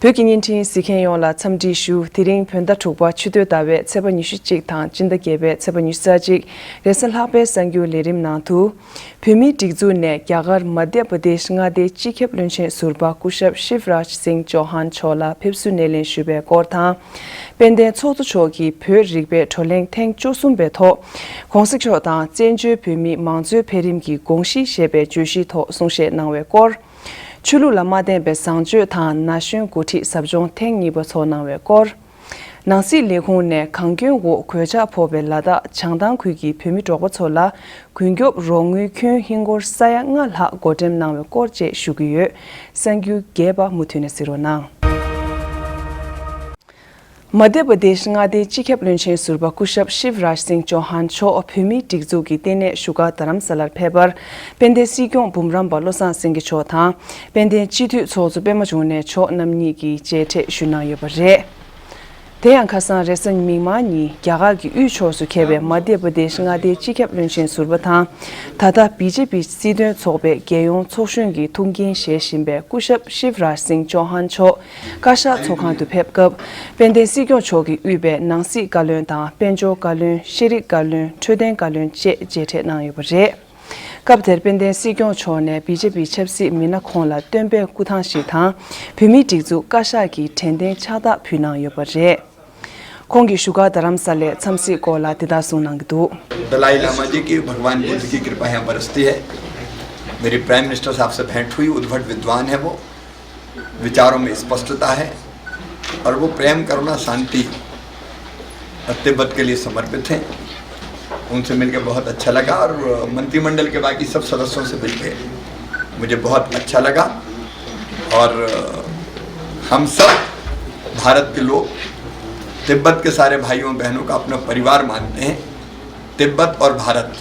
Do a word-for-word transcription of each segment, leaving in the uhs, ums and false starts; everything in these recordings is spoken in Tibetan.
བོད་ཀྱི་བརྙན་འཕྲིན་གཟིགས་མཁན་ཡོངས་ལ་འཚམས་འདྲི་ཞུ། དེ་རིང་བོད་ཟླ་དྲུག་པ་ཆུ་སྟོད་ཟླ་བའི་ཚེས་པ་ཉི་ཤུ་གཅིག་དང་སྤྱི་ཟླ་བརྒྱད་པའི་ཚེས་པ་ཉི་ཤུ་རྩ་གཅིག་རེས་གཟའ་ལྷག་པའི་གསར་འགྱུར་ལས་རིམ་ནང་དུ། བོད་མིའི་སྒྲིག་འཛུགས་ནས་རྒྱ་གར་མ་དྷྱ་པ་དེཤ་མངའ་སྡེའི་སྤྱི་ཁྱབ་བློན་ཆེན་ཟུར་པ་སྐུ་ཞབས་ཤིབ་རཱཇ་སིང་ཅོ་ཧན་མཆོག་ལ་ཕེབས་བསུ་སྣེ་ལེན་ཞུས་པའི་སྐོར་དང་། དཔལ་ལྡན་ཚོགས་གཙོ་མཆོག་གིས་བོད་རིག་པའི་བགྲོ་གླེང་ཐེངས་བཅུ་གསུམ་པའི་ཐོག་༸གོང་ས་མཆོག་དང་བཙན་བྱོལ་བོད་མིའི་མང་གཙོའི་འཕེལ་རིམ་གྱི་དགོངས་གཞི་ཞེས་པའི་བརྗོད་གཞིའི་ཐོག་གསུང་བཤད་གནང་བའི་སྐོར། ཆོས་ལུགས་ལ་མ་བརྟེན་པའི་བཟང་སྤྱོད་དང་ན་གཞོན་འགོ་ཁྲིད་ཟབ་སྦྱོང་ཐེངས་གཉིས་པ་ཚོགས་གནང་བའི་སྐོར། ནང་སྲིད་ལས་ཁུངས་ནས་གངས་སྐྱོན་འོག་གོད་ཆག་ཕོག་པའི་ལ་དྭགས་བྱང་ཐང་ཁུལ་གྱི་བོད་མི་འབྲོག་པ་ཚོ་ལ་མགོན་སྐྱོབ་རོགས་དངུལ་ཁྱོན་ཧིན་སྒོར་ས་ཡ་ལྔ་ལྷག་བགོ་འགྲེམས་གནང་བའི་སྐོར་བཅས་ཞུ་གི་ཡོད། གསར་འགྱུར་རྒྱས་པ་མུ་མཐུད་ནས་གཟིགས་རོགས་གནང་། མ་དྷྱ་པ་དེཤ་མངའ་སྡེའི་སྤྱི་ཁྱབ་བློན་ཆེན་ཟུར་པ་སྐུ་ཞབས་ཤིབ་རཱཇ་སིང་ཅོ་ཧན་མཆོག་བོད་མིའི་སྒྲིག་འཛུགས་ཀྱི་ལྟེ་གནས་བཞུགས་སྒར་རྡ་རམ་ས་ལར་ཕེབས་པར། དཔལ་ལྡན་སྲིད་སྐྱོང་འབུམ་རམས་པ་བློ་བཟང་སེང་གེ་མཆོག་དང་། དཔལ་ལྡན་སྤྱི་འཐུས་ཚོགས་གཙོ་པད་མ་འབྱུང་གནས་མཆོག་རྣམ་གཉིས་ཀྱིས་མཇལ་འཕྲད་ཞུས་གནང་ཡོད་པ་རེད། དེ་ཡང་ཁ་སང་རེས་གཟའ་མིག་དམར་ཉིན་རྒྱ་གར་གྱི་དབུས་ཕྱོགས་སུ་ཁེལ་བའི་མ་དྷྱ་པ་དེཤ་མངའ་སྡེའི་སྤྱི་ཁྱབ་བློན་ཆེན་ཟུར་པ་དང་། ད་ལྟ་བི་ཇེ་པི་སྲིད་དོན་ཚོགས་པའི་རྒྱལ་ཡོངས་ཚོགས་གཞོན་གྱི་ཐུགས་འགན་བཞེས་བཞིན་པའི་སྐུ་ཞབས་ཤིབ་རཱཇ་སིང་ཅོ་ཧན་མཆོག་བཀའ་ཤག་ཚོགས་ཁང་དུ་ཕེབས་སྐབས། དཔལ་ལྡན་སྲིད་སྐྱོང་མཆོག་གིས་དབུས་པའི་ནང་སྲིད་བཀའ་བློན་དང་དཔལ་འབྱོར་བཀའ་བློན། ཤེས་རིག་བཀའ་བློན། འཕྲོད་བསྟེན་བཀའ་བློན་བཅས་མཇལ་འཕྲད་གནང་ཡོད་པ་རེད། སྐབས་དེར་དཔལ་ལྡན་སྲིད་སྐྱོང་མཆོག་ནས་བི་ཇེ་པི་ཆབ་སྲིད་མི་སྣ་ཁོང་ལ་སྟོན་པའི་སྐུ་ཐང་ཞིག་དང་། བོད་མིའི་སྒྲིག་འཛུགས་བཀའ་ཤག་གི་དྲན་རྟེན་ཕྱག་རྟགས་ཕུལ་གནང་ཡོད་པ་རེད། ཁོང་གིས་བཞུགས་སྒར་རྡ་རམ་ས་ལའི་འཚམས་གཟིགས་སྐོར་ལ་འདི་ལྟར་གསུངས་གནང་གི་འདུག। दलाई लामा जी की भगवान बुद्ध की कृपा यहाँ बरसती है। मेरी प्राइम मिनिस्टर साहब से भेंट हुई, उद्भट विद्वान है वो, विचारों में स्पष्टता है और वो प्रेम, करुणा, शांति और तिब्बत के लिए समर्पित हैं। उनसे मिलकर बहुत अच्छा लगा और मंत्रिमंडल के बाकी सब सदस्यों से मिलकर मुझे बहुत अच्छा लगा। और हम सब भारत के लोग तिब्बत के सारे भाइयों बहनों का अपना परिवार मानते हैं। तिब्बत और भारत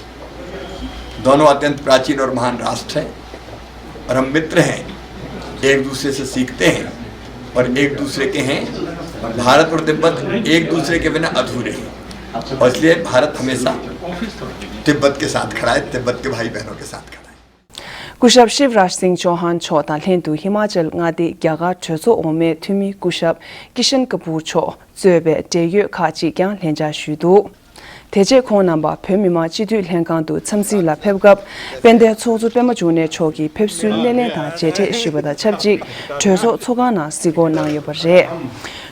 दोनों अत्यंत प्राचीन और महान राष्ट्र हैं और हम मित्र हैं, एक दूसरे से सीखते हैं और एक दूसरे के हैं। भारत और तिब्बत एक दूसरे के बिना अधूरे हैं और इसलिए भारत हमेशा तिब्बत के साथ खड़ा है, तिब्बत के भाई बहनों के साथ खड़ा है। སྐུ་ཞབས་ཤིབ་རཱཇ་སིང་ཅོ་ཧན་མཆོག་དང་ལྷན་དུ་ཧི་མ་ཅལ་མངའ་སྡེའི་རྒྱ་གར་གྲོས་ཚོགས་འོག་མའི་འཐུས་མི་སྐུ་ཞབས་ཀི་ཤན་ཀ་པུར་མཆོག་གཙོས་པའི་འབྲེལ་ཡོད་ཁག་ཅིག་ཀྱང་ལྷན་བཅར་ཞུས་འདུག། དེ་རྗེས་ཁོང་རྣམ་པ་བོད་མི་མང་སྤྱི་འཐུས་ལྷན་ཁང་དུ་འཚམས་གཟིགས་ལ་ཕེབས་སྐབས། དཔལ་ལྡན་ཚོགས་གཙོ་པད་མ་འབྱུང་གནས་མཆོག་གིས་ཕེབས་བསུའི་སྣེ་ལེན་དང་མཇལ་འཕྲད་ཞུས་པ་དང་ཆབས་ཅིག་གྲོས་ཚོགས་ཚོགས་ཁང་ནང་གཟིགས་སྐོར་གནང་ཡོད་པ་རེད།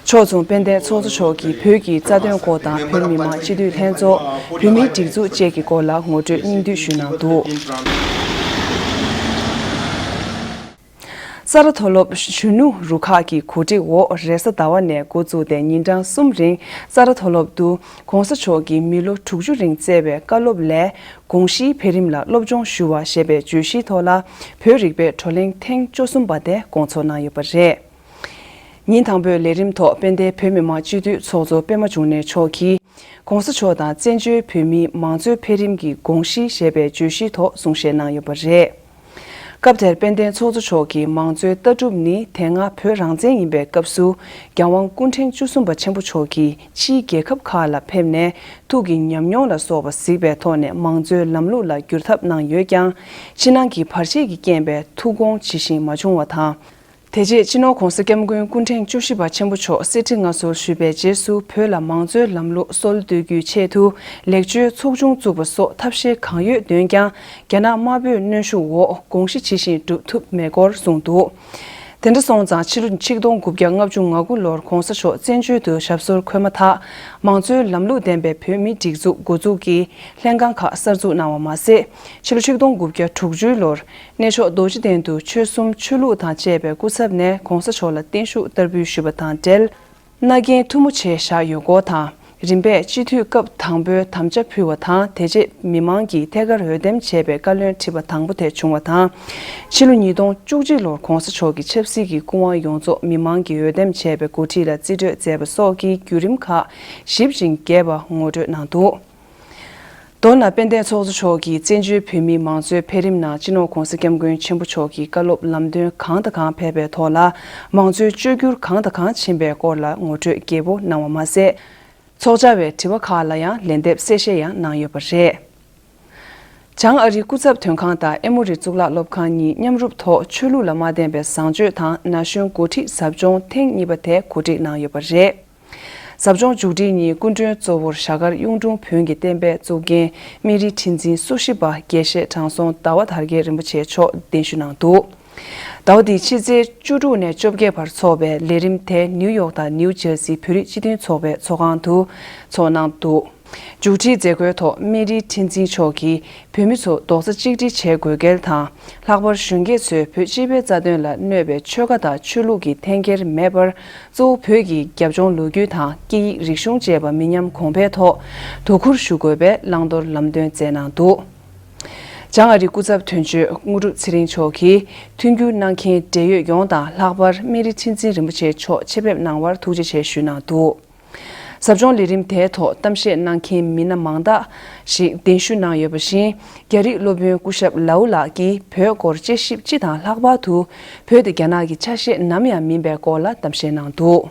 ཕྱོགས་མཚུངས་དཔལ་ལྡན་ཚོགས་གཙོ་མཆོག་གིས་བོད་ཀྱི་རྩ་དོན་སྐོར་དང་བོད་མི་མང་སྤྱི་འཐུས་ལྷན་ཚོགས། བོད་མིའི་སྒྲིག་འཛུགས་བཅས་ཀྱི་སྐོར་ལ་ངོ་སྤྲོད་སྙིང་བསྡུས་ཞུས་གནང་འདུག། ས་རཱ་མཐོ་སློབ་གཞོན་ནུ་རུ་ཁག་གི་གོ་སྒྲིག་འོག་རེས་གཟའ་ཟླ་བ་ནས་འགོ་བཙུགས་ཏེ་ཉིན་གྲངས་གསུམ་རིང་ས་རཱ་མཐོ་སློབ་ཏུ་༸གོང་ས་མཆོག་གིས་མི་ལོ་དྲུག་ཅུ་རིང་བསྩལ་བའི་བཀའ་སློབ་ལས། དགོངས་གཞིའི་འཕེལ་རིམ་ལ་སློབ་སྦྱོང་ཞུ་བ་ཞེས་པའི་བརྗོད་གཞིའི་ཐོག་ལ། བོད་རིག་པའི་བགྲོ་གླེང་ཐེངས་བཅུ་གསུམ་པ་དེ་སྐོང་ཚོགས་གནང་ཡོད་པ་རེད། ཉིན་དང་པོའི་ལས་རིམ་ཐོག་དཔལ་ལྡན་བོད་མི་མང་སྤྱི་འཐུས་ཚོགས་གཙོ་པད་མ་འབྱུང་གནས་མཆོག་གིས། ༸གོང་ས་མཆོག་དང་བཙན་བྱོལ་བོད་མིའི་མང་གཙོའི་འཕེལ་རིམ་གྱི་དགོངས་གཞི་ཞེས་པའི་བརྗོད་གཞིའི་ཐོག་གསུང་བཤད་གནང་ཡོད་པ་རེད། སྐབས་དེར་དཔལ་ལྡན་ཚོགས་གཙོ་མཆོག་གིས་མང་གཙོའི་ལྟ་གྲུབ་ནི་དེ་སྔ་བོད་རང་བཙན་ཡིན་པའི་སྐབས་སུ། རྒྱལ་དབང་སྐུ་ཕྲེང་བཅུ་གསུམ་པ་ཆེན་པོ་མཆོག་གིས་ཕྱིའི་རྒྱལ་ཁབ་ཁག་ལ་ཕེབས་ནས་ཐུགས་ཀྱི་ཉམས་མྱོང་ལ་སོགས་པ་གཟིགས་པའི་ཐོག་ནས་མང་གཙོའི་ལམ་ལུགས་ལ་བསྒྱུར་ཐབས་གནང་ཡོད་ཀྱང་། ཕྱི་ནང་གི་བར་ཆད་ཀྱི་རྐྱེན་པས་ཐུགས་དགོངས་ཇི་བཞིན་མ་བྱུང་བ་དང་། དེ་རྗེས་སྤྱི་ནོར་༸གོང་ས་༸སྐྱབས་མགོན་སྐུ་ཕྲེང་བཅུ་བཞི་པ་ཆེན་པོ་མཆོག་གསེར་ཁྲི་མངའ་གསོལ་ཞུས་པའི་རྗེས་སུ་བོད་ལ་མང་གཙོའི་ལམ་ལུགས་སྲོལ་གཏོད་རྒྱུའི་ཆེད་དུ་ལེགས་བཅོས་ཚོགས་ཆུང་བཙུགས་པ་སོགས་ཐབས་ཤེས་གང་ཡོད་འདོན་ཀྱང་། རྒྱ་ནག་དམར་པོའི་གནོན་ཤུགས་འོག་དགོངས་གཞི་ཇི་བཞིན་སྒྲུབ་ཐུབ་མེད་སྐོར་གསུངས་འདུག། དེ་འདྲ་སོང་ཙང་ཕྱི་ལོ་ཆིག་སྟོང་དགུ་བརྒྱ་ལྔ་བཅུ་ང་དགུ་ལོར་༸གོང་ས་མཆོག་བཙན་བྱོལ་དུ་ཞབས་སོར་འཁོད་མ་ཐག་མང་གཙོའི་ལམ་ལུགས་ལྡན་པའི་བོད་མིའི་སྒྲིག་འཛུགས་འགོ་འཛུགས་ཀྱིས་ལྷན་ཁང་ཁག་གསར་འཛུགས་གནང་བ་མ་ཟད། ཕྱི་ལོ་ཆིག་སྟོང་དགུ་བརྒྱ་དྲུག་ཅུ་ལོར་གནས་མཆོག་རྡོ་རྗེ་གདན་དུ་ཆོལ་གསུམ་ཆོས་ལུགས་དང་བཅས་པའི་སྐུ་ཚབ་ནས་༸གོང་ས་མཆོག་ལ་བརྟན་བཞུགས་བསྟར་འབུལ་ཞུས་པ་དང་འབྲེལ། མནའ་གན་ཐུ་མོ་ཆེ་བཞག་ཡོད་སྐོར་དང་། རིམ་པས་སྤྱི་འཐུས་སྐབས་དང་པོའི་དམ་བཅའ་ཕུལ་བ་དང་། དེ་རྗེས་མི་མང་གིས་ཐད་ཀར་འོས་འདེམས་བྱས་པའི་བཀའ་བློན་ཁྲི་པ་དང་པོ་དེ་བྱུང་བ་དང་། ཕྱི་ལོ་ཉིས་སྟོང་བཅུ་གཅིག་ལོར་༸གོང་ས་མཆོག་གི་ཆབ་སྲིད་ཀྱི་སྐུ་དབང་ཡོངས་རྫོགས་མི་མང་གིས་འོས་འདེམས་བྱས་པའི་འགོ་ཁྲིད་ལ་རྩིས་སྤྲོད་མཛད་པ་སོགས་ཀྱི་བརྒྱུད་རིམ་ཁག་ཞིབ་ཅིང་རྒྱས་པ་ངོ་སྤྲོད་གནང་འདུག། མདོར་ན་དཔལ་ལྡན་ཚོགས་གཙོ་མཆོག་གིས་བཙན་བྱོལ་བོད་མིའི་མང་གཙོའི་འཕེལ་རིམ་ནང་སྤྱི་ནོར་༸གོང་ས་༸སྐྱབས་མགོན་ཆེན་པོ་མཆོག་གི་བཀའ་སློབ་ལམ་སྟོན་གང་དང་གང་ཕེབས་པའི་ཐོག་ལ་མང་གཙོའི་བཅོས་བསྒྱུར་གང་དང་གང་ཕྱིན་པའི་སྐོར་ལ་ངོ་སྤྲོད་རྒྱས་པོ་གནང་བ་མ་ཟད། ཚོགས་བཅར་བའི་དྲི་བ་ཁག་ལ་ཡང་ལན་འདེབས་གསལ་བཤད་ཡང་གནང་ཡོད་པ་རེད། བྱང་ཨ་རིའི་སྐུ་ཚབ་དོན་ཁང་དང་ཨེ་མོ་རི་གཙུག་ལག་སློབ་ཁང་གཉིས་མཉམ་རུབ་ཐོག་ཆོས་ལུགས་ལ་མ་བརྟེན་པའི་བཟང་སྤྱོད་དང་ན་གཞོན་འགོ་ཁྲིད་ཟབ་སྦྱོང་ཐེངས་གཉིས་པ་དེ་གོ་སྒྲིག་གནང་ཡོད་པ་རེད། ཟབ་སྦྱོང་མཇུག་སྒྲིལ་ཉིན་སྐུ་མགྲོན་གཙོ་བོར་ཞྭ་དཀར་གཡུང་དྲུང་བོན་གྱི་བསྟན་པའི་གཙུག་རྒྱན་སྨན་རིའི་ཁྲི་འཛིན་སོ་བཞི་པ་དགེ་བཤེས་དྲང་སྲོང་ཟླ་བ་དར་རྒྱས་རིན་པོ་ཆེ་མཆོག་གདན་ཞུ་གནང་འདུག་ཟླ་བ་འདིའི་ཕྱི་ཚེས་བཅུ་དྲུག་ནས་བཅོ་བརྒྱད་བར་འཚོགས་པའི་ལས་རིམ་དེ་ནིའུ་ཡོག་དང་ནིའུ་ཇར་སིའི་བོད་རིགས་སྤྱི་མཐུན་ཚོགས་པའི་ཚོགས་ཁང་དུ་ཚོགས་གནང་འདུག་མཇུག་སྒྲིལ་མཛད་སྒོའི་ཐོག་སྨན་རིའི་ཁྲི་འཛིན་མཆོག་གིས་བོད་མི་ཚོ་རྡོག་རྩ་གཅིག་སྒྲིལ་བྱེད་དགོས་གལ་དང་། ལྷག་པར་གཞོན་སྐྱེས་ཚོས་བོད་སྤྱི་པའི་རྩ་དོན་ལ་གནོད་པའི་ཆོལ་ཁ་དང་ཆོས་ལུགས་ཀྱི་འཐེན་འཁྱེར་མེད་པར། གཙོ་བོ་བོད་ཀྱི་རྒྱབ་ལྗོངས་ལོ་རྒྱུས་དང་སྐད་ཡིག་རིག་གཞུང་བཅས་པ་མི་ཉམས་གོང་འཕེལ་ཐོག་དོ་ཁུར་ཞུ་དགོས་པའི་བླང་དོར་ལམ་སྟོན་སྩལ་གནང་འདུག་བྱང་ཨ་རིའི་སྐུ་ཚབ་དོན་གཅོད་དངོས་གྲུབ་ཚེ་རིང་མཆོག་གིས་མཐུན་འགྱུར་གནང་མཁན་འབྲེལ་ཡོད་ཡོངས་དང་ལྷག་པར་སྨན་རི་ཁྲི་འཛིན་རིན་པོ་ཆེ་མཆོག་ཆེད་ཕེབས་གནང་བར་ཐུགས་རྗེ་ཆེ་ཞུས་གནང་འདུག་ཟབ་སྦྱོང་ལས་རིམ་དེའི་ཐོག་གཏམ་བཤད་གནང་མཁན་མི་སྣ་མང་དག་ཞིག་གདན་ཞུ་གནང་ཡོད་པ་བཞིན། རྒྱ་རིགས་སློབ་དཔོན་སྐུ་ཞབས་ལའུ་ལགས་ཀྱིས་བོད་སྐོར་དཔྱད་ཞིབ་སྤྱི་དང་ལྷག་པར་དུ་བོད་དེ་རྒྱ་ནག་གི་ཆ་ཤས་ནམ་ཡང་མིན་པའི་སྐོར་ལ་གཏམ་བཤད་གནང་འདུག་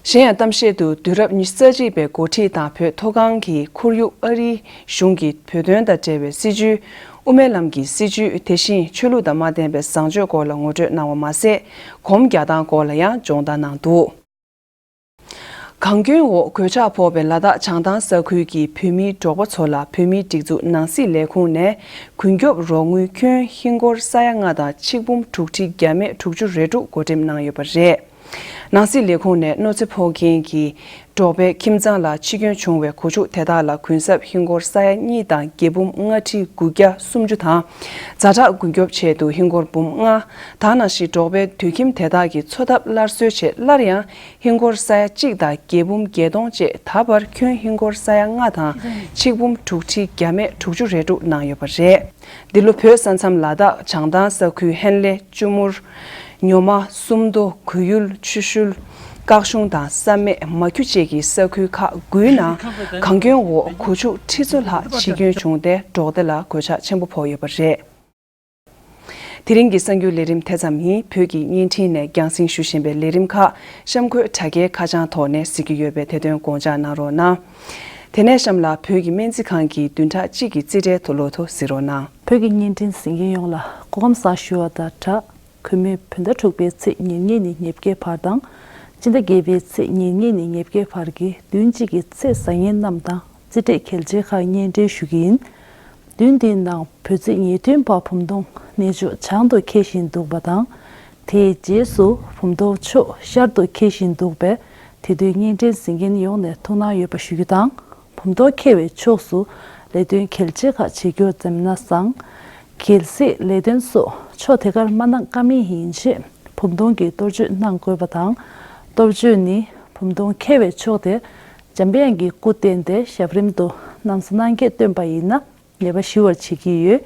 གཞན་ཡང་གཏམ་བཤད་དུ་དུས་རབས་ཉི་ཤུ་རྩ་གཅིག་པའི་འགོ་ཁྲིད་དང་བོད་མཐོ་སྒང་གི་ཁོར་ཡུག་ཨ་རིའི་གཞུང་གི་བོད་དོན་དང་འབྲེལ་བའི་སྲིད་བྱུས། དབུ་མའི་ལམ་གྱི་སྲིད་བྱུས། དེ་བཞིན་ཆོས་ལུགས་དང་མ་བརྟེན་པའི་བཟང་སྤྱོད་སྐོར་ལ་ངོ་སྤྲོད་གནང་བ་མ་ཟད། གོམ་རྒྱག་སྟངས་སྐོར་ལ་ཡང་སྦྱོང་བརྡར་གནང་འདུག་གངས་སྐྱོན་འོག་གོད་ཆག་ཕོག་པའི་ལ་དྭགས་བྱང་ཐང་ས་ཁུལ་གྱི་བོད་མིའི་འབྲོག་པ་ཚོ་ལ་བོད་མིའི་སྒྲིག་འཛུགས་ནང་སྲིད་ལས་ཁུངས་ནས་ཀུན་སྐྱོབ་རོགས་དངུལ་ཁྱོན་ཧིན་སྒོར་ས་ཡ་ལྔ་དང་ཆིག་འབུམ་དྲུག་ཁྲི་བརྒྱ་མེད་དྲུག་ཅུ་རེ་དྲུག་བགོ་འགྲེམས་གནང་ཡོད་པ་རེད། ནང་སྲིད་ལས་ཁུངས་ནས་གནོད་འཚེ་ཕོག་མཁན་གྱི་འབྲོག་པའི་ཁྱིམ་ཚང་ལ་འཆི་སྐྱོན་བྱུང་བའི་གོ་ཆོད་དེ་དག་ལ་གུན་གསབ་ཧིན་སྒོར་ས་ཡ་གཉིས་དང་བརྒྱད་འབུམ་ལྔ་ཁྲི་དགུ་བརྒྱ་སུམ་ཅུ་དང་། ཛ་དྲག་ཀུན་སྐྱོབ་ཆེད་དུ་ཧིན་སྒོར་འབུམ་ལྔ། ད་ནང་བཞིན་འབྲོག་པའི་དུད་ཁྱིམ་དེ་དག་གི་འཚོ་ཐབས་སླར་གསོའི་ཆེད་སླར་ཡང་ཧིན་སྒོར་ས་ཡ་གཅིག་དང་བརྒྱད་འབུམ་བརྒྱད་སྟོང་བཅས་ད་བར་ཁྱོན་ཧིན་སྒོར་ས་ཡ་ལྔ་དང་ཆིག་འབུམ་དྲུག་ཁྲི་བརྒྱ་མེད་དྲུག་ཅུ་རེ་དྲུག་གནང་ཡོད་པ་རེད། འདི་ལོ་བོད་ས་མཚམས་ལ་དྭགས་བྱང་ཐང་ས་ཁུལ་ཧན་ལེ། ལྕུ་མུར། ཉོ་མ། སུམ་མདོ། གུ་ཡུལ། ཆུ་ཤུལ། ཀག་གཞུང་དང་བསམ་ཡས། མ་ཁྱུ་བཅས་ཀྱི་ས་ཁུལ་ཁག་དགུའི་ནང་གངས་སྐྱོན་འོག་གོ་ཆོད་ཁྲི་ཚོ་ལྷག་འཆི་སྐྱོན་བྱུང་སྟེ་འབྲོག་སྡེ་ལ་གོད་ཆག་ཆེན་པོ་ཕོག་ཡོད་པ་རེད། དེ་རིང་གི་གསར་འགྱུར་ལས་རིམ་དེ་ཙམ་ཡིན། བོད་ཀྱི་བརྙན་འཕྲིན་ནས་རྒྱང་སྲིང་ཞུ་བཞིན་པའི་ལས་རིམ་ཁག་གཤམ་འཁོད་དྲ་རྒྱའི་ཁ་བྱང་ཐོག་ནས་གཟིགས་ཀྱི་ཡོད་པས་དེ་དོན་དགོངས་འཇགས་གནང་རོགས་གནང་། དེ་ནས་གཤམ་ལ་བོད་ཀྱི་སྨན་རྩིས་ཁང་གི་བདུན་ཕྲག་གཅིག་གི་རྩིས་ཁྲའི་ཐོ་ལོ་ཐོ་གཟིགས་རོགས་གནང་། བོད་ཀྱི་བརྙན་འཕྲིན་གཟིགས་མཁན་ཡོངས་ལ་སྐུ་ཁམས་བཟང་ཞུ་བ་དང་སྦྲགས། གུས་མོས་བོད་ཟླ་དྲུག་པའི་ཚེས་ཉེར་གཉིས་ནས་ཉེར་བརྒྱད་བར་དང་། སྤྱི་ཟླ་བརྒྱད་པའི་ཚེས་ཉེར་གཉིས་ནས་ཉེར་བརྒྱད་བར་གྱི་བདུན་གཅིག་གི་ཚེས་བཟང་ངན་རྣམས་དང་རྩིས་འབྲས་གལ་ཆེ་ཁག་སྙན་སྒྲོན་ཞུ་གི་ཡིན། བདུན་འདིའི་ནང་བོད་ཚེས་ཉེར་བདུན་པ་བུམ་སྟོང་གནས་མཆོག་བྱང་དུ་འཁེལ་བཞིན་འདུག་པ་དང་། དེའི་རྗེས་སུ་བུམ་སྟོང་ཕྱོགས་ཤར་དུ་འཁེལ་བཞིན་འདུག་པས། དེ་དུས་བརྙན་འཕྲིན་གཟིགས་མཁན་ཡོངས་ནས་ཐུགས་སྣང་ཡོད་པ་ཞུ་རྒྱུ་དང་། བུམ་སྟོང་འཁེལ་བའི་ཕྱོགས་སུ་ལས་དོན་གལ་ཆེ་ཁག་བྱེད་རྒྱུར་འཛེམ་ན་བཟང་། གལ་སྲིད་ལས་དོན་སོགས་ཕྱོགས་དེ་གར་མ་གནང་ཀ་མེད་ཡིན་ཕྱིན་བུམ་སྟོང་གི་གཏོར་མཆོད་གནང་དགོས་པ་དང་། གཏོར་མཆོད་ནི་བུམ་སྟོང་འཁེལ་བའི་ཕྱོགས་དེ་འཇམ་དབྱངས་ཀྱི་སྐུ་བསྟན་ཏེ་ཞབས་རིམ་དུ་ན་བཟའ་སྣང་བརྒྱད་བཏོན་པ་ཡིན་ན། ཉེས་པ་ཞི་བར་བྱེད་ཀྱི་ཡོད།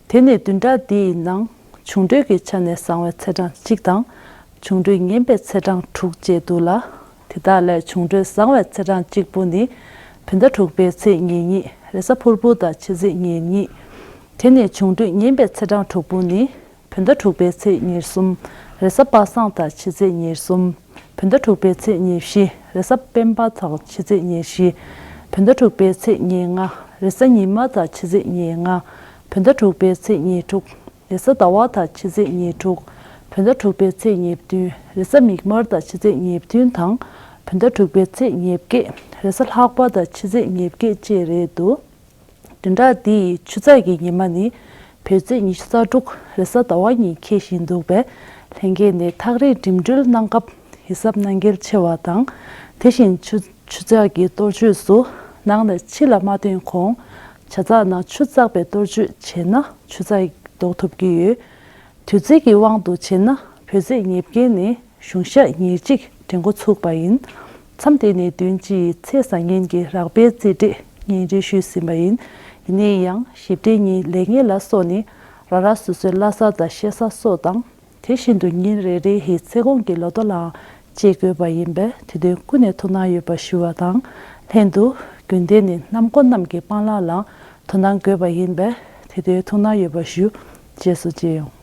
དེ་ནི་བདུན་ཕྲག་འདིའི་ནང་འབྱུང་འཕྲོད་ཀྱི་ཆ་ནས་བཟང་བའི་ཚེས་གྲངས་གཅིག་དང་། འབྱུང་འཕྲོད་ངན་པའི་ཚེས་གྲངས་དྲུག་བཅས་འདུག་ལ། དེ་དག་ལས་འབྱུང་འཕྲོད་བཟང་བའི་ཚེས་གྲངས་གཅིག་པུ་ནི། བོད་ཟླ་དྲུག་པའི་ཚེས་ཉེར་གཉིས་རེས་གཟའ་ཕུར་བུ་དང་ཕྱི་ཚེས་ཉེར་གཉིས། དེ་ནི་འབྱུང་འཕྲོད་ངན་པའི་ཚེས་གྲངས་དྲུག་པུ་ནི། བོད་ཟླ་དྲུག་པའི་ཚེས་ཉེར་གསུམ་རེས་གཟའ་པ་སངས་དང་ཕྱི་ཚེས་ཉེར་གསུམ། བོད་ཟླ་དྲུག་པའི་ཚེས་ཉེར་བཞི་རེས་གཟའ་སྤེན་པ་དང་ཕྱི་ཚེས་ཉེར་བཞི། བོད་ཟླ་དྲུག་པའི་ཚེས་ཉེར་ལྔ་རེས་གཟའ་ཉི་མ་དང་ཕྱི་ཚེས་ཉེར་ལྔ། བོད་ཟླ་དྲུག་པའི་ཚེས་ཉེར་དྲུག་རེས་གཟའ་ཟླ་བ་དང་ཕྱི་ཚེས་ཉེར་དྲུག། བོད་ཟླ་དྲུག་པའི་ཚེས་ཉེར་བདུན་རེས་གཟའ་མིག་དམར་དང་ཕྱི་ཚེས་ཉེར་བདུན་དང་། བོད་ཟླ་དྲུག་པའི་ཚེས་ཉེར་བརྒྱད་རེས་གཟའ་ལྷག་པ་དང་ཕྱི་ཚེས་ཉེར་བརྒྱད་བཅས་རེད་འདུག་བདུན་ཕྲག་འདིའི་ཆུ་ཚགས་ཀྱི་ཉི་མ་ནི་བོད་ཚེས་ཉི་ཤུ་རྩ་དྲུག་རེས་གཟའ་ཟླ་བ་ཉིན་འཁེལ་བཞིན་འདུག་པས། ལྷན་རྒྱས་ནས་ཐག་རིང་འགྲིམ་འགྲུལ་གནང་སྐབས་ཡིད་གཟབ་གནང་གལ་ཆེ་བ་དང་། དེ་བཞིན་ཆུ་ཆུ་ཚགས་ཀྱི་གཏོར་མཆོད་སུ་ནང་ནས་ཕྱི་ལ་མ་ཐོན་གོང་ཇ་ཚགས་ནང་ཆུ་བཙགས་པའི་གཏོར་མཆོད་བྱས་ན་ཆུ་ཚགས་ལྡོག་ཐུབ་ཀྱི་ཡོད། དུས་ཚོད་ཀྱི་དབང་དུ་བྱས་ན་བོད་ཚེས་ཉེར་བརྒྱད་ནས་གཞུང་ཞག་ཉེར་གཅིག་དྲན་འགོ་ཚུགས་པ་ཡིན། མཚམས་དེ་ནས་བདུན་གཅིག་ཚེས་བཟང་ངན་གྱི་རགས་པའི་རྩིས་འབྲས་སྙན་སྒྲོན་ཞུས་ཟིན་པ་ཡིན། ཡིན་ན་ཡང་ཞིབ་ཕྲའི་ཉིན་ལས་ངན་ལ་སོགས་ནི་རང་རང་སོ་སོའི་བླ་གཟའ་དང་གཤེད་གཟའ་སོགས་དང་། དེ་བཞིན་དུ་ཉིན་རེ་རེའི་ཚེས་གོང་གི་ལོ་ཐོ་ལའང་དཔྱད་དགོས་པ་ཡིན་པས་དེ་དོན་ཀུན་ནས་ཐུགས་སྣང་ཡོད་པ་ཞུ་བ་དང་། ལྷན་དུ་རྒྱུན་ལྡན་ནི་གནམ་སྒོ་རྣམས་ཀྱི་སྤང་བླང་ལའང་དོ་སྣང་དགོས་པ་ཡིན་པས་དེ་དོན་ཐུགས་སྣང་ཡོད་པ་ཞུ། རྗེས་སུ་མཇལ་ཡོང་།